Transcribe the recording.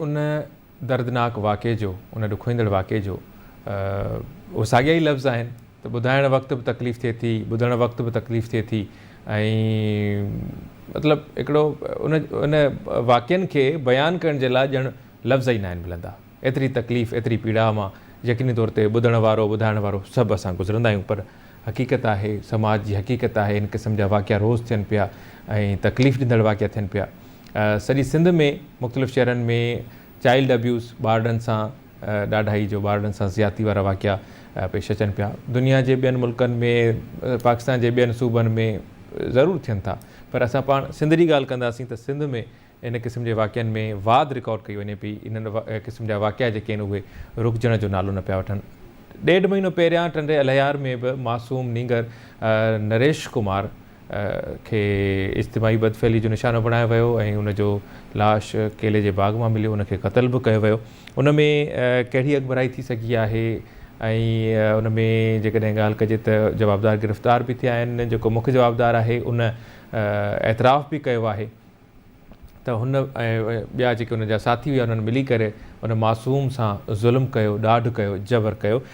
ان دردناڪ واقعي جو، ان ڏکوئيندڙ واقعي جو اهي ساڳيا ئي لفظ آهن ته ٻڌائڻ وقت به تڪليف ٿئي ٿي، ٻڌڻ وقت به تڪليف ٿئي ٿي ۽ مطلب هڪڙو ان ان واقعن کي بيان ڪرڻ جي لاء ڄڻ لفظ ئي ناهن ملندا. ايتري تڪليف، ايتري پيڙاء مان يقيني طور تي ٻڌڻ وارو، ٻڌائڻ وارو سڀ اسان گذرندا آهيون پر حقيقت آهي، سماج جي حقيقت آهي ان قسم جا واقعا روز ٿين پيا ۽ تڪليف ڏيندڙ واقعا ٿين پيا. سڄي سنڌ ۾ مختلف شهرن ۾ چائلڊ ابيوز، ٻارڙن سان ڏاڍائي جو، ٻارڙن سان زيادتي وارا واقعا پيش اچن پيا. دنيا جي ٻين ملڪن ۾، پاڪستان جي ٻين صوبن ۾ ضرور ٿين ٿا پر اسان پاڻ سنڌ جي ڳالهه ڪنداسين ته سنڌ ۾ ان قسم جي واقعن ۾ واڌ رڪارڊ ڪئي وڃي پئي، انهن قسم جا واقعا جيڪي آهن اهي رڪجڻ جو نالو نه پيا وٺن. ڏيڍ مهينو پهريان ٽنڊي الهيار ۾ به معصوم نينگر نريش ڪمار کي اجتماعي بدفعلي جو نشانو بڻايو ويو ۽ ان جو لاش ڪيلي جي باغ مان مليو، ان کي قتل به ڪيو ويو. ان ۾ ڪهڙي اڳڀرائي ٿي سگهي آهي ۽ ان ۾ جيڪڏهن ڳالهه ڪجي ته جوابدار گرفتار به ٿيا آهن، جيڪو مک جوابدار آهي ان اعتراف به ڪيو آهي. ته هن ۽ ٻيا جيڪي ان جا ساٿي هيا انهن ملي ڪري ان معصوم سان ظلم ڪيو، ڏاڍ ڪيو، جبر ڪيو.